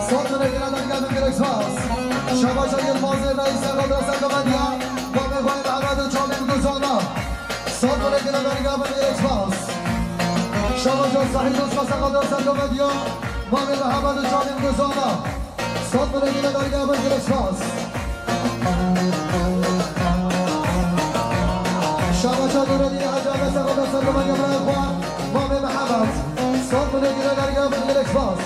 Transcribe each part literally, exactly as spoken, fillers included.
Sot miletine dergah bin gelek spas. Şabaşa Yilmazê reîsê xwe dest serkevediya. Mamê xwe Mehmed û Çavîn Guzana. Sot miletine dergah bin gelek spas. Şabaşa Sehîd Ozkasê xwe dest serkevediya. Mamê Mehmed û Çavîn Guzana. Sot miletine dergah bin gelek spas. Şabaşa Nureddin Hacı Ahmet Sefada Sergomen Yamraya Xwa, Mamê Mehmet. Sot miletine dergah bin gelek spas.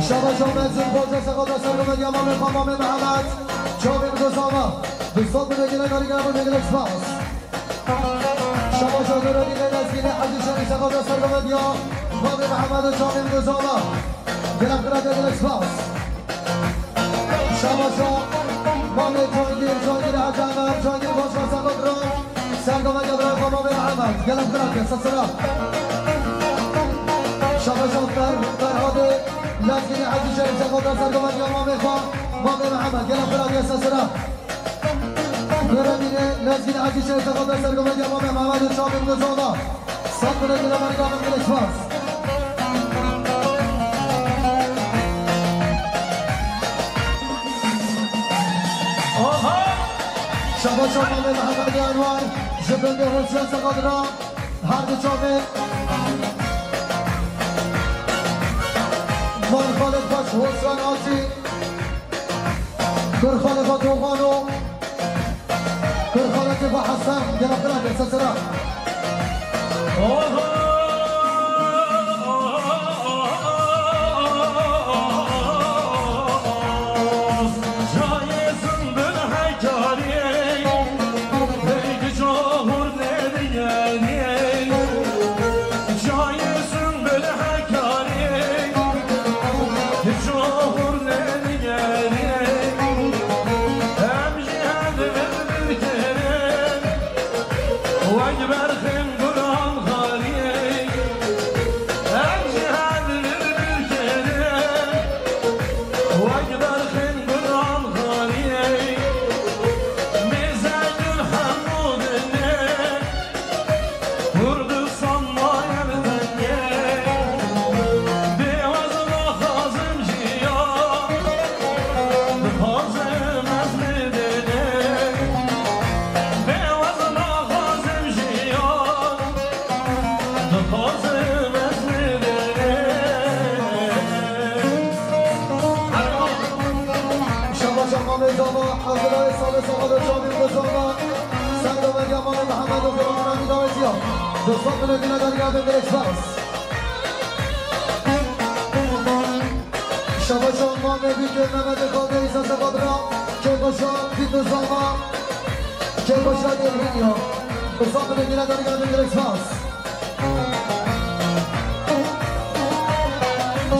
Şabaşa Menzur Boza Sefada Sergomen Yamraya Xwa, Mamê Mehmet. Çavîn Guzana. Bi sot miletine dergah bin gelek spas. Şabaşa Nureddin Lezgînê Hecî Şerîf Sefada Sergomen ya Mamê Mehmed û Çavîn Guzana. Gelek xira gelek spas. Şabaşa Mamê Cangîr, Cangîr Hecî Emer, Cangîr Başkan Sefada Sergomen ya Mamê Mehmed. Gelek xira ke sesira. Şabaşa Fer, Ferhadê Lezgînê Hecî Şerîf Sefada Sergomen ya Mamê Xwa, Mamê Mehmed. Gelek xira ke sesira. Nureddinê Lezgînê Hecî Şerîf Sefada Sergomen ya Mamê Mehmed û Çavîn Guzana. Sat Nureddinê Merî Gamê gelek spas. Aha! Şabaşa Mamê Mehmed Enwer, ji bin de Husên Sefada ra, her du çavê. Mal Xalid Baş, Husên Hacî. Kurxalê xwe Toxano. Kurxalê xwe Hesen. Gela xira ke sesera. Oho! Cayê Sunbul Hekarê, Leyli Cahur Neriyelê. Cayê Sunbul Hekarê, Cahur Neriyelê. Em jî hev vir bir kere, wek berxên guran xaliyê. Em jî hev vir bir kere, wek berxên guran xaliyê. Mêze gul hemû dinê, Kurdistan maye bi tengê. Bêwaz naxwazim jiyan, dixwazim ez mirinê. Bêwaz naxwazim jiyan, dixwazim ez mirinê. Şabaşa Mamê Zava, Abdullah Salih Sava, Şamil Guzava, Serdar Meryem, Mamê Mehmed û Xêrana Nî dawetiya. Dostlar, miletine dergah bin direkt spas. Şabaşa Mamê Bîkê Mehmet Xalde, Îsa Sefadra, Kêbaşa Bît û Zava, Kêbaşa Dêrhîn ya. Dostlar, miletine dergah bin direkt spas.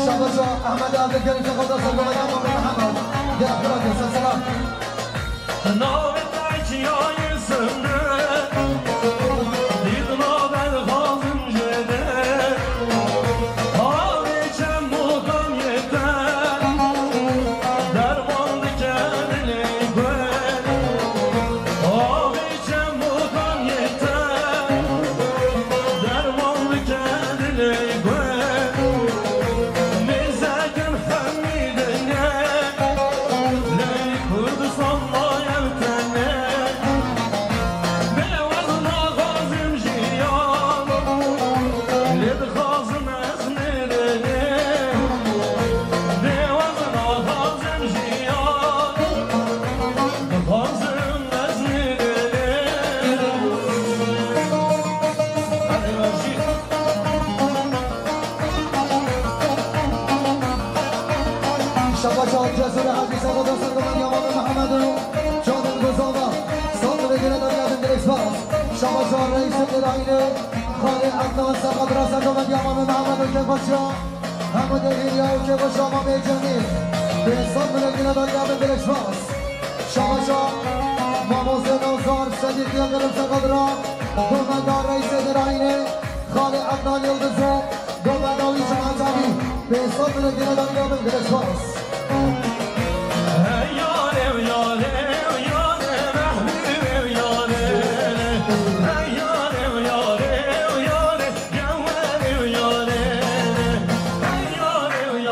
Şabaşa Ehmed Abdülkerim Sefada Sefada Yama Mehmet. Gel, bırak, sen selam. Navê te çiyayê Sindê, dîdna berxazim jêdê. Avê çem û kamyê te, derman dike dilê guê. Avê Çem û kamyê te derman dike dilê guê. Mêzekin hemî dinê, lê Kurdistan maye tenê. Bêwaz naxwazim jiyan, lê dixwazim ez mirinê. Bêwaz naxwazim jiyan, dixwazim ez mirinê. Hadi Raşîd. Şabaşa Cezûrê Hecî Sefada Sergomen Yamamê Mihemed û Çavin Gozava. Sandinê gele derya bin direk spas. Şabaşa Reîsê Dêrayînê Xalê Ednan Sefada Sergomen Yamamê Mihemed û Kêbaşa Hemû dêrî ya û kêbaşa Mamê Cemîl. Bê sed miletîne derya bin direk spas. Şabaşa Mamostê Nazar Sedîq Yildirim Sefadra, Gulmenda Reîsê Dêrayînê, Xalê Ednan Yildiz û Gulmenda wî Cemaeta wî. Bê sed miletîne derya bin direk spas. Hey yarê, yarê, yarê, Mehbûbê, yarê. Hey yarê, yarê, yarê. Hey yarê,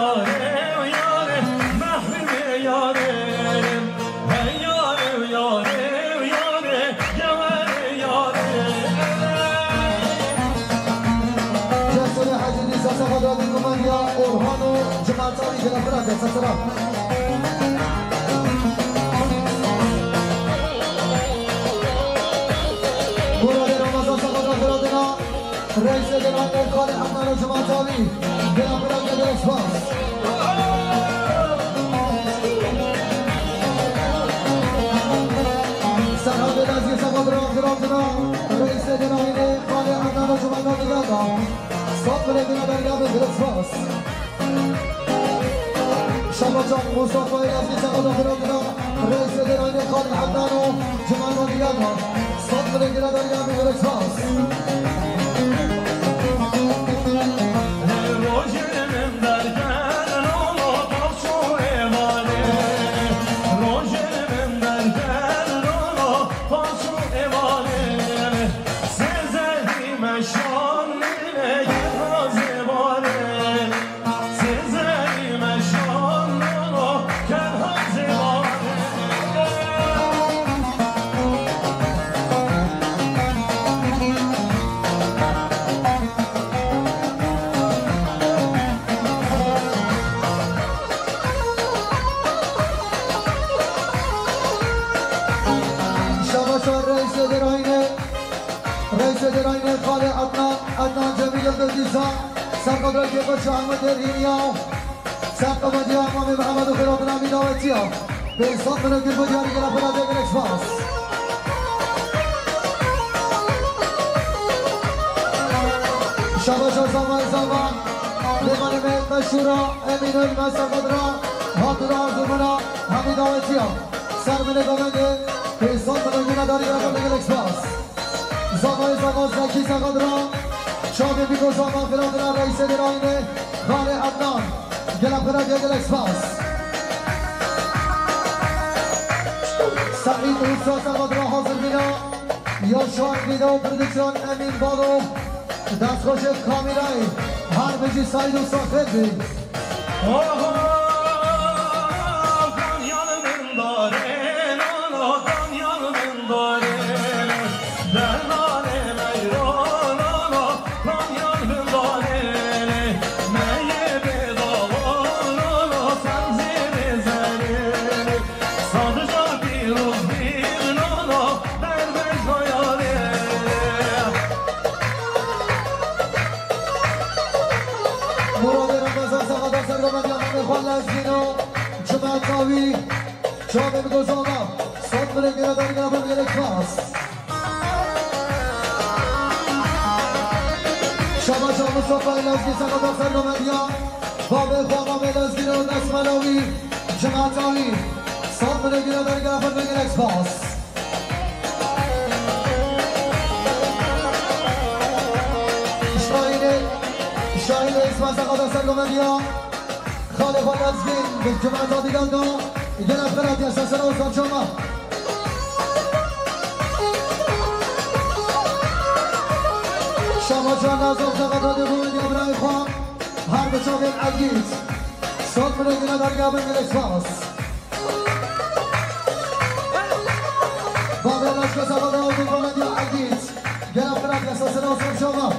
Pano Cumhurtali gelen bırak esasına. Muradê Ramazan Sakata Fırat'ına, Reis'e gelen Erkali Adnan Cumhurtali gelen bırak esas. Serhat Elazığ Sakata Fırat'ına, Reis'e gelen Erkali Adnan Cumhurtali gelen. Sat bile bile derya ve direkt spas. Şabacan Mustafa Elazığ Sakata Fırat'ına, Reis'e gelen Erkali Adnan Cumhurtali gelen. Sat bile bile derya ve direkt spas. Şabaşa Reis'e derayne, Reis'e derayne Xalê Adnan, Adnan Cemîl Yıldız Dîsa, Serqadra Kêbaşa Ahmet Derîniya, Serqamediya Mamê Mihemed û Xêratina Mîdawetiya. Pênc sed milyon gul bo diyarî gela xwe de gelek spas. Şabaşa Zama Zama. Lêvanê me meşhûra Emîn Ölmez Serqadra. Hatira Zurmina Hemî Dawetiya. Ser milê Gamendê. Pênc sed milyon gula darî gela xwe de gelek spas. Zavayê zava Zekî Seqedra, çavê Bîko Zava Xiradira Reîsê Dêrayînê, Xalê Ednan, gela xwe re gelek spas. Seîd Usta Seqedra hazir bîna, Yaşar Video Production, Emîn Balo, destxweşê kamîrayê, her bijî Seîd Usta xêr bî. Muradê Remezan Seqeda Sergomendiya Hemê Xwe Lezgîno, Cuma Tawî, Çavê Bigozana, Sot Mirê Gêre Dergina Bim Gelek Spas. Şabaşa Mustafa Lezgî Seqeda Sergomendiya, Babê Xwe Mamê Lezgîno Desmelawî, Cuma Tawî, Sot Mirê Gêre Dergina Bim Gelek Spas. Şahînê, Şahînê Îsmaîl Seqada Sergomendiya, Xalê Xwe Lezgîn, bi cumeta digel da, gelek xelat ya sesera û serçama. Şama Can Nazım Seqada Dibû, Diya Birayê Xwe, her bi çavên Edgît. Sot Mirê Gêre Dergina Bim Gelek Spas. Babê Reşke Seqada Dibû, Diya Edgît. Gela Fırat ya sesera û serçama.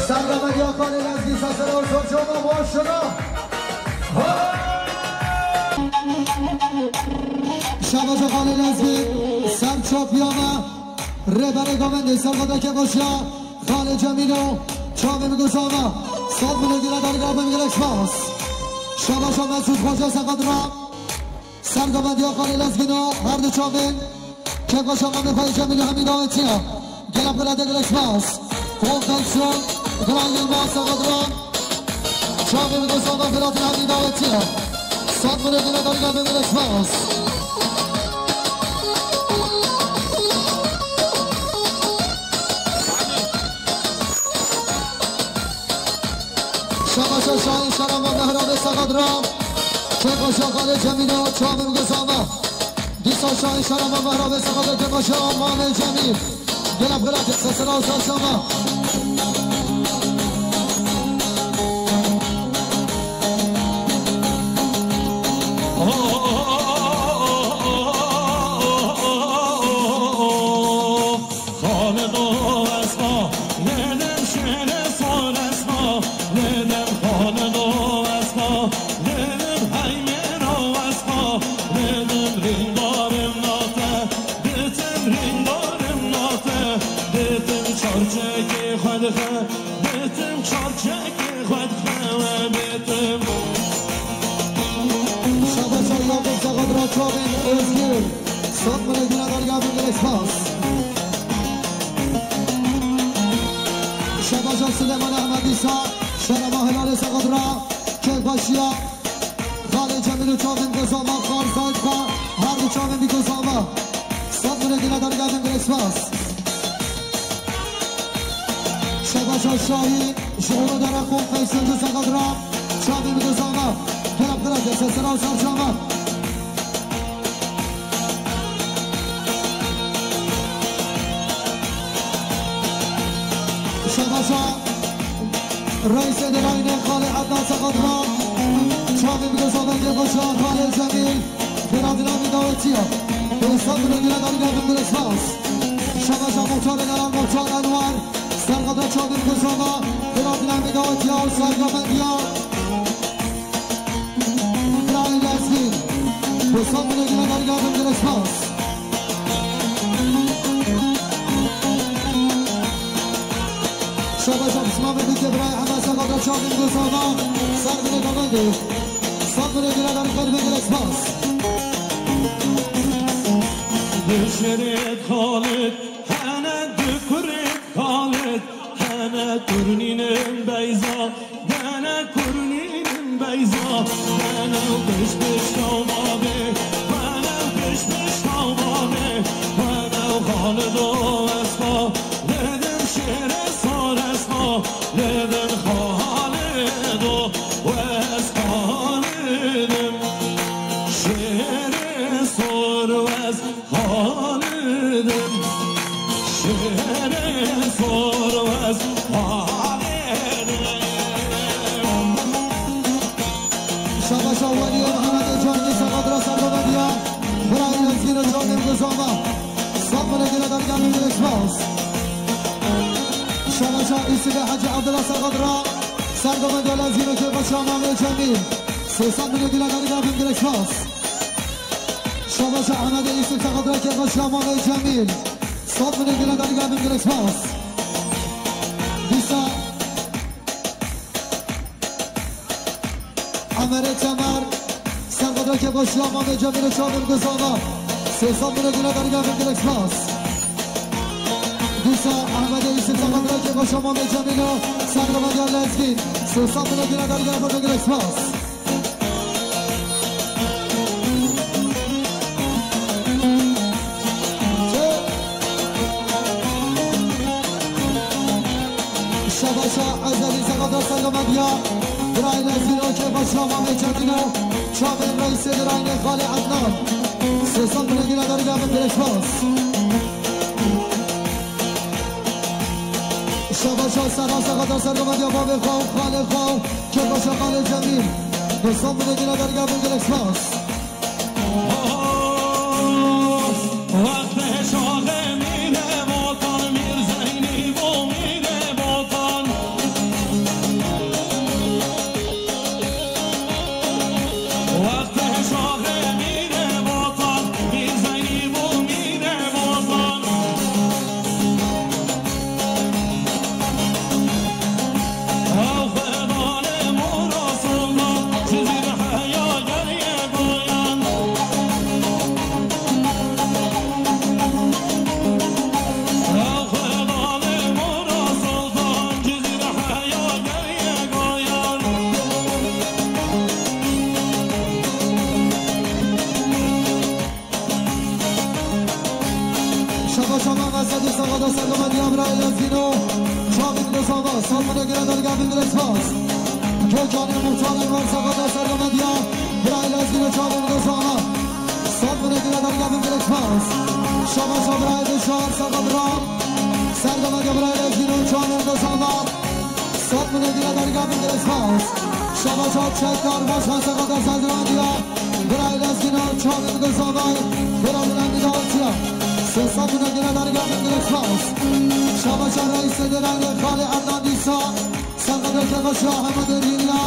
Serda Medya Xalê Lezgî sesera û serçama başına. Şabaşa Xalê Lezgî ser çapiyana. Rêberê Gamendê Serda Kekoşa. Xalê Cemîlo. Çavê Migozana. Sot Mirê Gêre Dergina Bim Gelek Spas. Şabaşa Mesut Xoca Seqedra. Sergomendiya Xalê Lezgîno, her du çavên Kêfxweşa Mamê xwe yê Cemîlî Hemî dawetiye. Gelek xelat e, gelek spas. Konfeksiyon, Birayê Yilmaz Seqedran. Çavê Bigozana Firatin Hemî dawetiye. Sot Mirê Gêre Dergina Bim Gelek Spas. Şabaşa Şahin Şarama Mehrabê Seqedra. Kêfxweşa Xalê Cemîlo, Çavê Bigozana. Dîsa Şahin Şarama Mehrabê Seqedra, Kêfxweşa Mamê Cemîl. Gelek xelat e, sesera û serçama. Tim çarçekê xwe dixewe bêtim. Şabaşa Yaqûb Sexadra çavên Ozgir. Sed milê gule dergabin gelek spas. Şabaşa Silêman Ehmed Îsa. Şerema Hilalê Sexadra. Kêfxweşiya. Xalê Cemîl û çavên Gozama, Xal Zayt xwe, her du çavên bî Gozama. Sed milê gule dergabin gelek spas. Şebaşa Şahî, ji Ulu Dere Xum Qeysenci Sexadra, çavên bî Gozama. Gelek gelek dest sera û serçava. Şebaşa Reîsê Diraynê Xalê Edna Sexadra, çavên bî Gozama, Kêfxweşiya Xalê Cemîl, Dira Dira Midawetiya. Sed milê gule dergabin gelek spas. Şebaşa Muxtarê Neran Muxtar Enwer, Serxada çavên bî Gozama, Dira Dira Midawetiya û Sergamendiya. Birayê Lezgîn, sed milê gule dergabin gelek spas. Şabaşa Pismamê Dîkê birayê Ehmed Sexadra çavên Gozama, ser milê Gamendê. Sed milê gule dergabin gelek spas. Du şirê Xalid, hene du kurê Xalid, hene kurnînin Beyza, hene kurnînin Beyza, hene piş piş tawabê, hene piş piş tawabê, hene Xalido esma, ledim şêrê sar esma, ledim Xalido, wes Xalidim, şêrê sar wes Xalidim, şêrê sor wez Xalidim. Şabaşa Weliyê Mihemedê Canî Sexadra Sergomendiya, birayê Lezgîn û Canî Guzama. Sed milê gule dergabin gelek spas. Şabaşa Îsibê Hecî Abdullah Sexadra Sergomendiya Lezgîn û Kêfxweşiya Mamê Cemîl. Sê sed milê gule dergabin gelek spas. Şabaşa Ehmedê Îsif Sexadra Kêfxweşiya Mamê Cemîl. Sed milê gule dergabin gelek spas. Dîsa Emerê Temer, Sexadra Kêfxweşiya Mamê Cemîl û çavên Guzama. Sê sed milê gule dergabin gelek spas. Dîsa Ehmedê Îsif Sexadra Kêfxweşiya Mamê Cemîl û Sergomendiya Lezgîn. Sê sed milê gule dergabin gelek spas. Şabaşa Ezelî Sexadra Sergomendiya, birayê Lezgîn û Kêfxweşiya Mamê Cemîl û çavên Reîsê Diraynê Xalê Ednan. Sê sed milê gule dergabin gelek spas. Şabaşa Serra Sexadra Sergomendiya bavê xwe û xalê xwe. Kêfxweşiya Xalê Cemîl. Sê sed milê gule dergabin gelek spas. Wextê şaxê mîne botan, Mîr Zeynî bû mîne botan. Wextê şaxê mîne botan, Mîr Zeynî bû mîne botan. Şaba şaba Mesedî Sexada Sergomendiya birayê Lezgîno. Çavên Gozama, sed milê gule dergabin gelek spas. Gökhanê Muhtar Enver Sexada Sergomendiya birayê Lezgîno çavên Gozama. Sed milê gule dergabin gelek spas. Şaba şaba birayê Bişar Sexadra Sergomendiya birayê Lezgîno çavên Gozama. Sed milê gule dergabin gelek spas. Şaba şaba Çekdar Başkan Sexada Sergomendiya. Birayê Lezgîno çavên Gozamay, bira Dilendî Dawetiya. Sê sed milê gule dergabin gelek spas. Şabaşa Reîsê Dêrayê Xalê Ednan Dîsa. Sexada Kêfxweşiya Ehmedê Rîniya.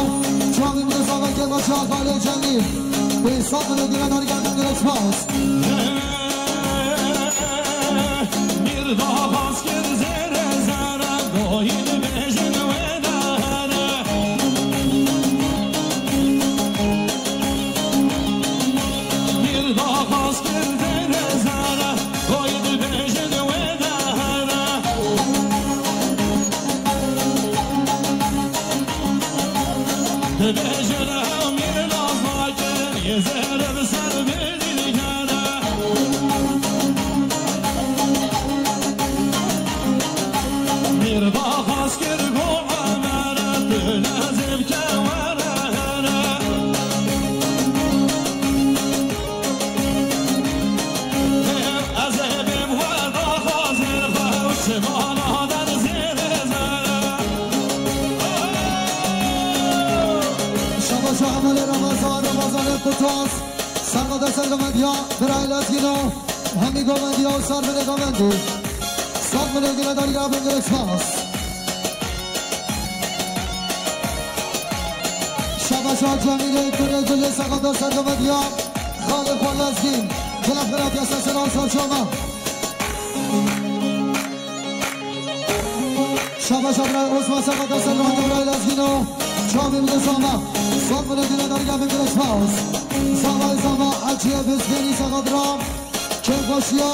Çavên Gozamay Kêfxweşiya Xalê Cemîl. Pênc sed milê gule dergabin gelek spas. Mîr daxwaz kir zêrê zere, goyî dibêjin wê Bêjin ew mîr naz nakin, yê zêr bi ser bêdî dikene. Mîr daxwaz kir ku Emere, tu nezîv ke were here. Ez ê bêm we daxwazên xwe û çimana derzê rêzere. Şabaş Emelê Ramazan, Ramazanê Kutas. Serveta ser Govendiya, birayê Lezgîno. Hemî Govendiya û Servinê Govendî. Sed milyon gire derya bin gelek spas. Şabaşa Cemîlê kurê Gulê, serveta ser Govendiya. Xalê xwe Lezgîn. Gelek xeyratiya ser sera û çarşema. Şabaşa birayê Osman, serveta ser Govendiya birayê Lezgîno. Çavî min dizana. Sed milyon gire derya bin gelek spas. Zavayê Zava Heciyê Bizgênî, serveta. Kêfxweşiya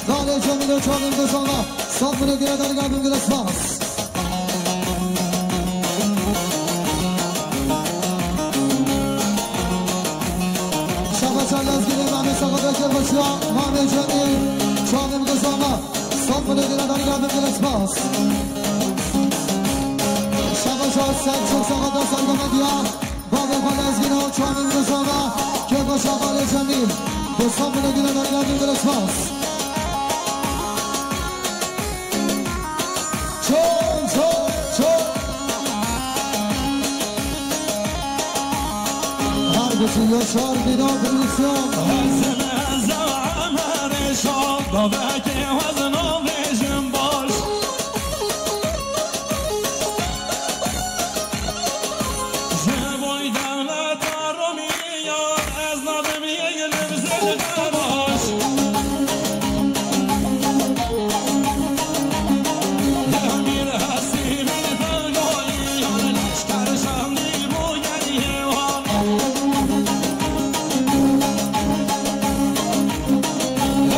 Xalê Cemîlo, çavên dizana. Sed milyon gire derya bin gelek spas. Şabaşa Lezgînê Mamê Saxada, kêfxweşiya Mamê Cemîl, çavên dizana. Sed milyon gire derya bin gelek spas. Şabaşa Selçuk Saxada, sergovendiya. Bavê xwe Lezgîno, çavên dizana, kêfxweşa Xalê Cemîl. Bi sed milyon gire derya bin gelek spas. Çol, çol, çol. Her biçim Yaşar Bina prodüksiyon. Hezin ez emerê şal, bavekê wezin o vêjin baş. Ji boy dewleta Romî ya ez nabim yek li vizêr xeraş. Emîr Hesî bin Fergoyî ya leşker şandî bû geriyê wan.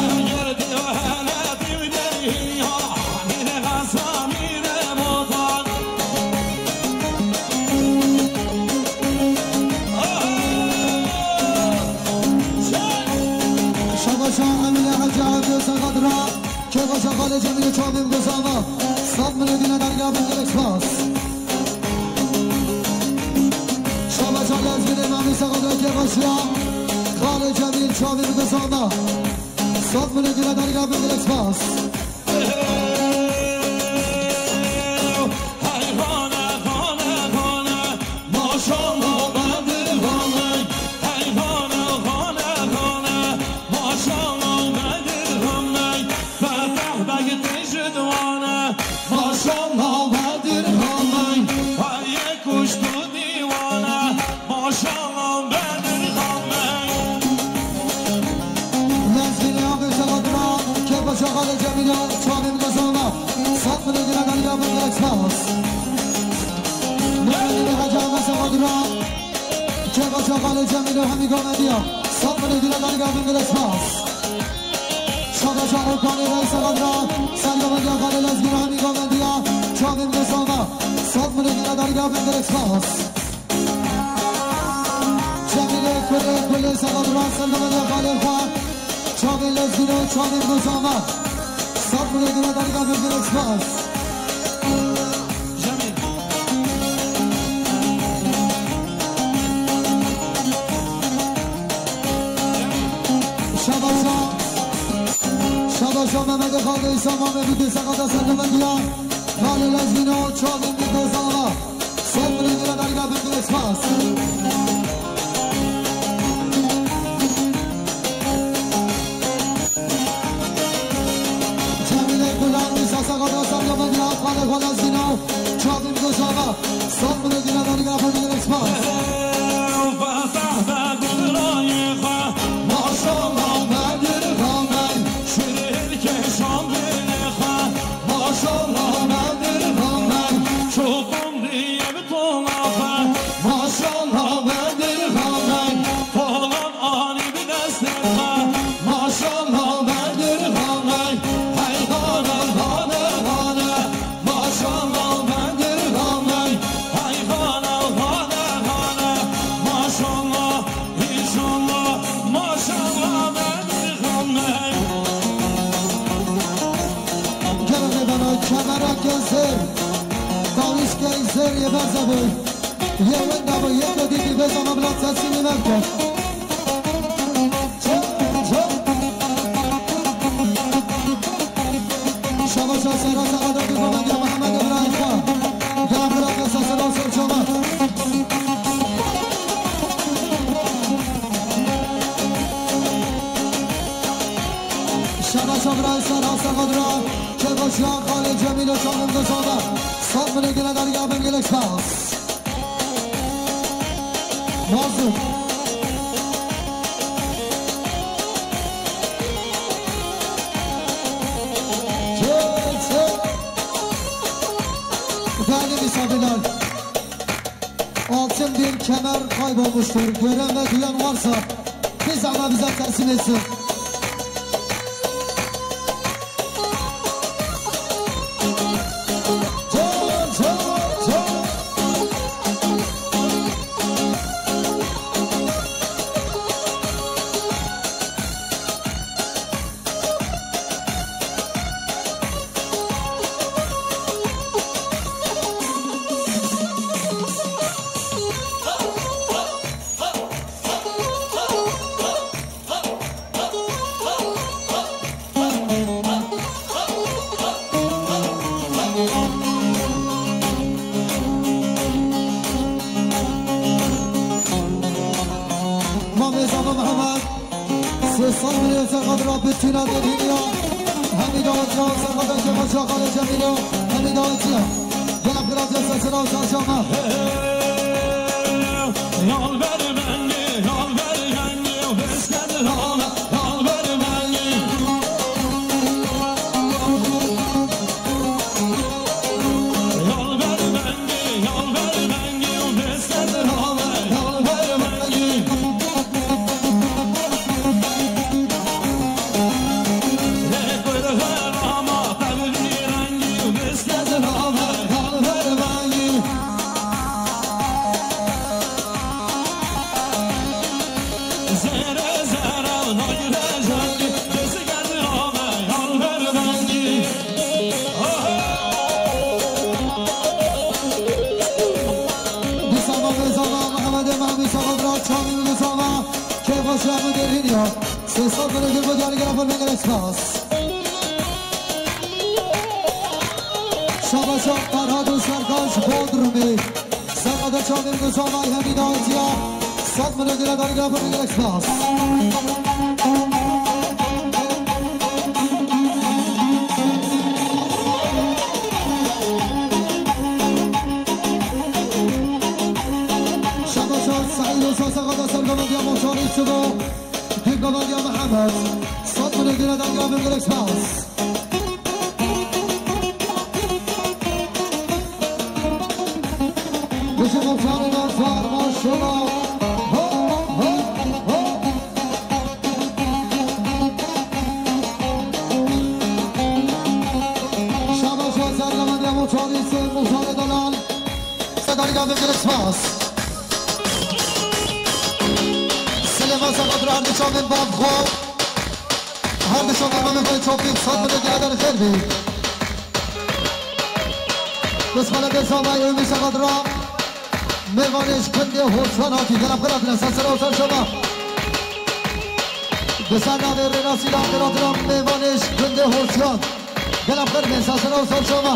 Eger dî we hele dî we derî ya Emîr Hesî Emîr Botan. Şabaşa Emîne Hecî Evdê Seqedra, kêfxweşa Xalê Cemîlê çavên guzama. Sed milyon gine derya bin gelek spas. Şabaşa Lezgînê Memî Seqedra, kêfxweşiya Xalê Cemîl çavên guzama. Sed milyon gine derya bin gelek spas. Hey, xane, xane, xane, maşallah Bedir xane. Hey, xane, xane, xane, maşallah Bedir xane. Fetah Beg tê ji diwane, maşallah Bedir xane. Hey, yek û ji tu dîwane. Maşallah Bedir Xaney. Lezgînê Agê Seqedra, kêfxweşa Xalê Cemîlo, çavên guzama. Sed milyon gire derya bin gelek spas. Mehmedî Hecî Ahmed Seqedra, kêfxweşa Xalê Cemîlo hemî govendiya. Sed milyon gire derya bin gelek spas. Şabaşa Okanê Rey Seqedra, sergovendiya Xalê Lezgîno hemî govendiya. Çavên guzama. Sed milyon gire derya bin gelek spas. Cemîlê kurê Gulê Seqedra, sergovendiya Xalê xwe. Çavên Lezgîno, çavên guzama. Sed milyon gire derya bin gelek spas. Cemîl. Şabaşa, şabaşa Mehmetê Xalê Îsa Mamê Bûtê Seqeda sergovendiya Xalê Lezgîno, çavên Bûtê Zala. Sed milyon lira derga bin gelek spas. Cemîlê Gulan, Îsa Seqeda sergovendiya Xalê xwe Lezgîno, çavên Bûtê Zala. Sed milyon lira derga bin gelek spas. Maşallah Bedir Xaney, şirin keşan bênê xwe. Maşallah Bedir Xaney, çoban diye bi tola xwe. Maşallah Bedir Xaney, falan anî bi destê xwe. Maşallah Bedir Xaney, hey xane, xane, xane. Maşallah Bedir Xaney, hey xane. Yê berze bû, yê winda bû, yê ku dîtî bê zana bila tesîmî me bike. Ço, ço. Şaba şa sera sera da bir baba ya Muhammed Ibrahim Şah. Gel bırak ya sesini olsun çoban. Şaba şa bırak sera sera da. Çe başa Xalê Cemîl û Şamil Gozova. Sat bile gele derya ben gelek spas. Mazlum. Çek, çek. Değerli misafirler, altın bir kemer kaybolmuştur. Gören ve duyan varsa bir zahmet bize teslim etsin. Mamê Zava Mihemed, sê sal milê serqadra bi tîna derîniya. Hemî dawetiya serqada Kemal Şaxalê Cemîlo. Hemî dawetiya. Gel biraz yaşasın o çarşamba. Yol ver beni, yol ver beni, istedim ama yol ver beni. Yol ver beni, yol ver beni, istedim ama yol ver beni. Dîsa Mehmet Zava, Mehmet Emami Zava, Bırak Çamlı Zava, Keyfa Şahı Derin ya. Sesler böyle bir bu diğer gelen bu ne gerek spas. Şabaşa Ferhat û Sertaç Bodrumê. Serqada çavên Guzamay hemî dawetiya. Sed milyon lira darî grafir gelek spas. Şabaşa Saîd û Serqada sergama diya motorî çibo. Dî Babagiya Mihemed, sed milyon lira darî grafir gelek spas. Bijim û çarê dansar, maşallah. Ho, ho, ho. Şabaş û sergama diya motorî sê, Muzarê Dalal. Sedarî gavê gelek spas. Silêman Seqadir her du çavên bavxwe. Her du çavên bavê xwe çapî sed milyon giradar xêr bî. Bismillah, bê zavayê Ûmî Seqadira. Mêvanê ji Kundê Hosyan hatî. Gelek xêr hatine, ser sera û ser şema. Bi ser navê Rênasî Laqê Radira mêvanê ji Kundê Hosyan. Gelek xêr bên, ser sera û ser şema.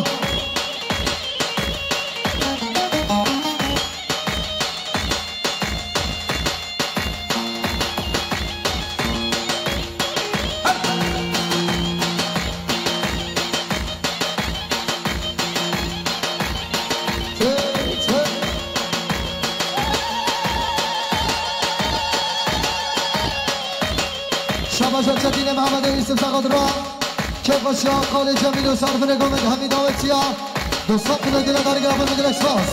Şabaş Çetînê Mehemedê Yusuf Seqadira. Kêfxweşiya Xalê Cemîl û Serfinê Gomê hemî dawetiya. Du sed milyon lira darî grafir min gelek spas.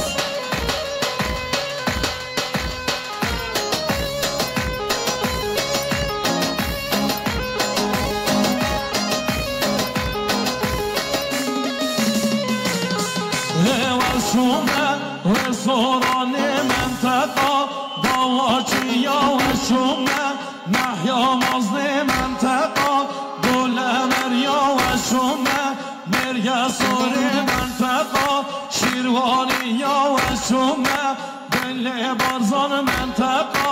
Lê weşûme, wê soranê menteqa, dawaçiya weşûme, Mehya maznê menteqa, Gule Merya weşûme, Mêrge sorê menteqa, şîr Şîrvanî ya weşûme, dilê Barzan menteqa,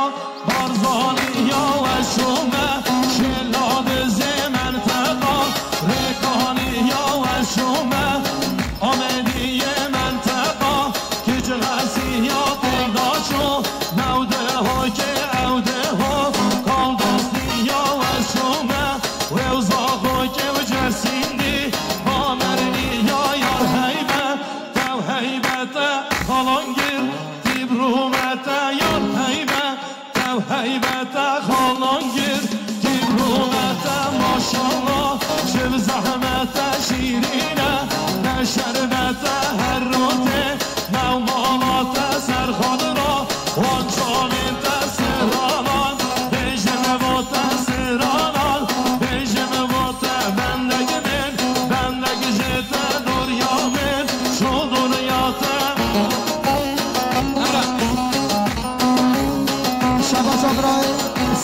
Barzanî ya weşûme, Şêla Dizê menteqa, Rêkanî ya weşûme, Amêdiyê menteqa, Kiçxesî ya Têkdaşo, Newde Hokê Ewde Ho, Kaldostî ya weşûme, Wewza Hokê û Cersîndî, Bamerlî ya yar heybe, Tev heybete xalangir, tîbrûmete yar heybe, tev heybete xalangir, tîbrûmete maşallah, çiv zehmete şîrîne, ne şerbete her rotê, mew malate serxan ra, wan çavên te siranan, bêjim bo te siranan, bêjim bo te bendek bên, bendek ji te dûriya bên, ço dûriya te. Şabaş Abray,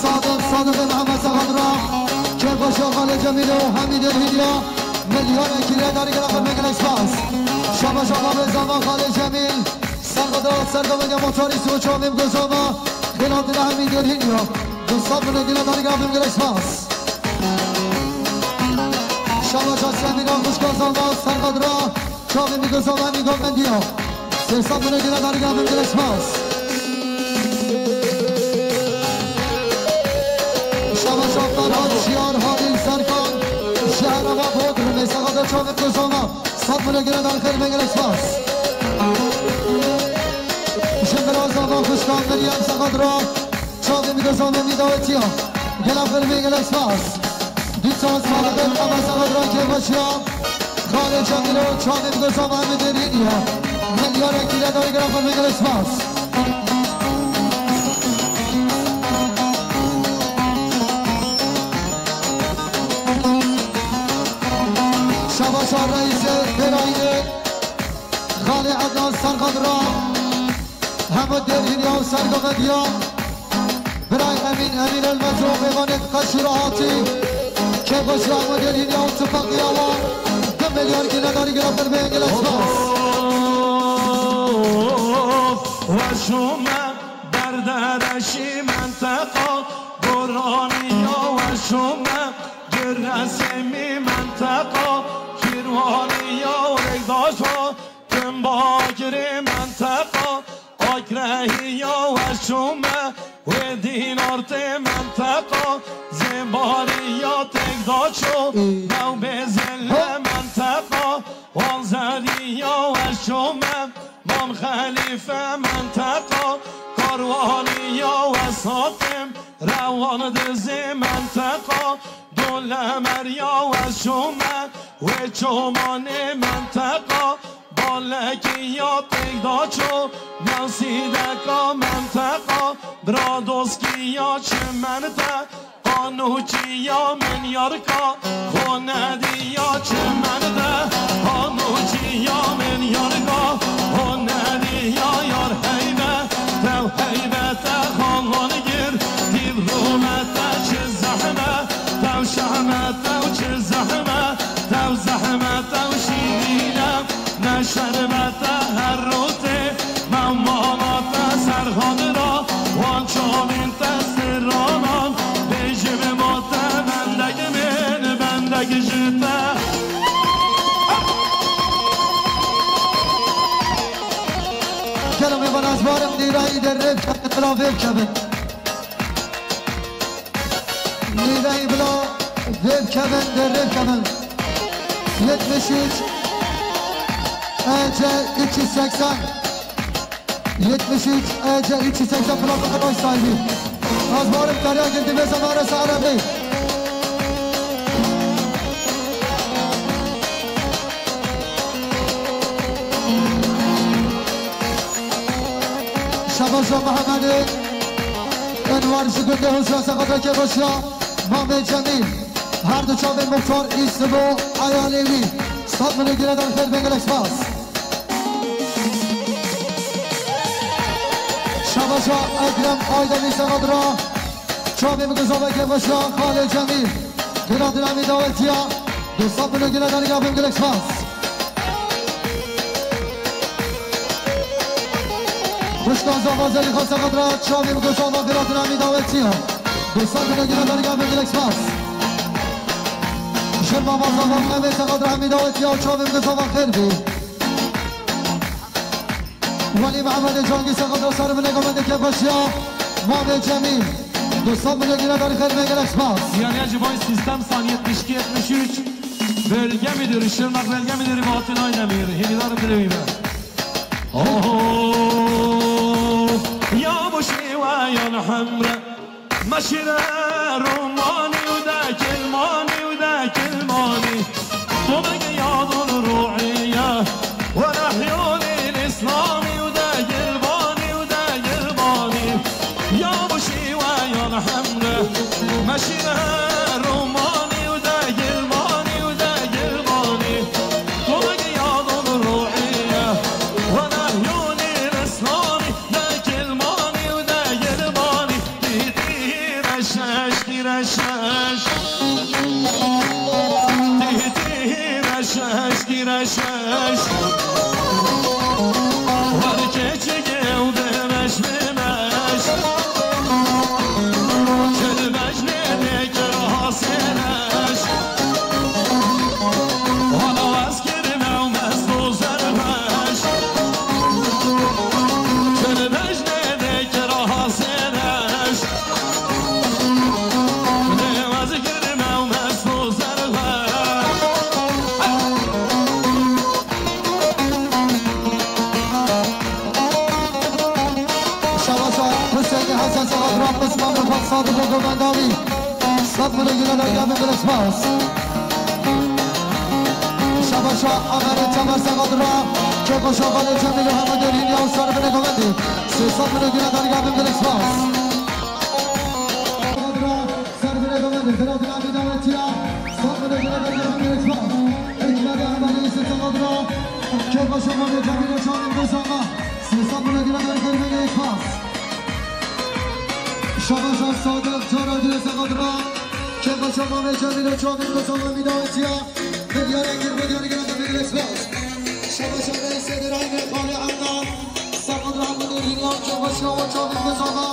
Sadık, Sadık ve Mehmet Sakadra, Kêfbaşa Xalê Cemîl û Hemîdê Hîdya, milyar ekî lê darî gela xwe gelek spas. Şabaş Abray, Zama Xalê Cemîl, Sakadra, Sergavenge Motorîst û Çavîm Gozama, Xêlatîna Hemîdê Hîdya, du sed milê gela darî gela xwe gelek spas. Şabaş Semîna Xuşka Zama, Sergavra, Çavê Mîgosa ve Mîgo Mendiya. Sê sed milê gele darî gavin gele spas. Şabaş Ferhat Şiyar, Halil Serkan, Şehra ve Bodrum, Sexada Çavê Mîgosa ve. Sed milê gele darî xêr ve gele spas. Ji Miraz Ava Xuşka Meryem Sexadra. Çavê Mîgosa ve Mîdawetiya. Gela xêr ve gele spas. Dîsa sağlıkın ama Sexadra Kêfbaşiya. Xalê Cemîlo, Çavê Mîgosa ve Hemîdê Hîdya. Milyar ekî lê darî gela xêr ve gele spas. Şabaşa Reîsê Bêrayînê, Xalê Ednan Serxadra, Hemîdê Hîdya û Serxadra Diya, Birayê Emîn, Emîn Elmez û mêvanê qeşî re hatî, Kêfbaşiya Hemîdê Hîdya û Tipaqiya wan, du milyar gîne darî gela xêr ve gele spas. Weşûme, Berdereşî menteqa, Goraniya weşûme, Giresemî menteqa, Şîrwaniya Rêkdaşo, Tim Bakirê menteqa, Akrehiya weşûme, wê Dînartê menteqa, Zêbariya Têkdaşo, Newbê Zelle menteqa, Wanzeriya weşûme, Mam Xelîfe menteqa, Karwaniya Wesatê, Rewan Dizê menteqa, Dolemeriya weşûme, wê Çomanê menteqa, Balekiya Têkdaşo, Newsîdeka menteqa, Bradoskiya çimente, Qanûçiya min yarka, xo nediya çimente, Qanûçiya min yarka, xo nediya yar heybe, tev heybete xalan gir, tîv rûmete çi zehme, tev şehmete û çi zehme, tev zehmete û şîrîne, ne şerbete her rotê, mew malate serxadira, wan çavên te siranan, bêjim bo te bendek min, bendek ji te. Kerem ê bana ez barim nîrayî de rêv kevin, bila vêv kevin. Nîrayî bila vêv kevin, de rêv kevin. Yetmiş üç E C üç yüz seksen. Yetmiş üç E C üç yüz seksen plaka ev sahibi. Ez barim Derya Gildi ve Zemare Sare Bey. Şabaşa Mehemedê Enwar ji gundê Huzra Sexata Kêfbaşiya Mamê Cemîl. Her du çavên muxtar Îslim û eyalê wî. Sed milê gîne darî xêr ve gelek spas. Şabaşa Ekrem Aydemî Sexadra. Çavê Mîgosa ve Kêfbaşiya Xalê Cemîl. Gîna dinamî dawetiya. Du sed milê gîne darî gavin gelek spas. Pişta zava Zelîxa seqet re çavî bike zava Firatîn Hemî dawetiya. Dostan bine gire derga bingilek spas. Şirma va zava Mehmet seqet re Hemî dawetiya çavî bike zava xêr bî. Welî Mehemedê Cangî seqet re ser bine gomendê kepaşiya. Mavê Cemîl. Dostan bine gire derga xêr bingilek spas. Yanî ji boy sîstem san yetmiş iki yetmiş üç. Bölge müdürü, Şırnak Bölge Müdürü Bahattin Aydemir. Hêvîdarim dilê wî be. Oho, ya bu şêweyan hemre, meşire romanî û dekilmanî û dekilmanî. Tomeg yadon ru'iye, we rehyonî Îslamî û dekilmanî û dekilmanî. Ya bu şêweyan hemre, meşire romanî û dekilmanî û dekilmanî. Tomeg yadon ru'iye, we rehyonî Îslamî, dekilmanî û dekilmanî. Tî tî reşeş, tî reşeş. Tî tî reşeş, tî reşeş. Her keçik ew demeş memeş. Çil bejnê dêkir hasêneş. Wana waz kirim ew mest û zerbeş. Çil bejnê dêkir hasêneş. Lê waz kirim ew mest û zerbeş. Şabaşa Hüseyinî Hesen Seqet Rab Osman Rıfat Sadık û Govendavî. Sed bine gire derga bingilek spas. Şabaşa Amerê Çemer Seqet Rab. Keko Şabalê Cemîl û Hemedê Rînya û ser bine govendî. Sê sed bine gire derga bingilek spas. Seqet Rab. Ser bine govendê, Firatîn Hemî dawetiya. Sed bine gire derga bingilek spas. Hikmet Ehmed Yusuf Seqet Rab. Keko Şabalê Cemîl û Çavîn Gozama. Sê sed bine gire derga bingilek spas. Şabaşa Sadık Cara gire Seqet Rab. Keko Şabalê Cemîl û Çavîn Gozama Hemî dawetiya. Milyarê gire derga bingilek spas. Şabaşa Reîsê Dirayê Xalê Emdan. Seqet Rab Hemedê Rînya û Keko Şabalê Çavîn Gozama.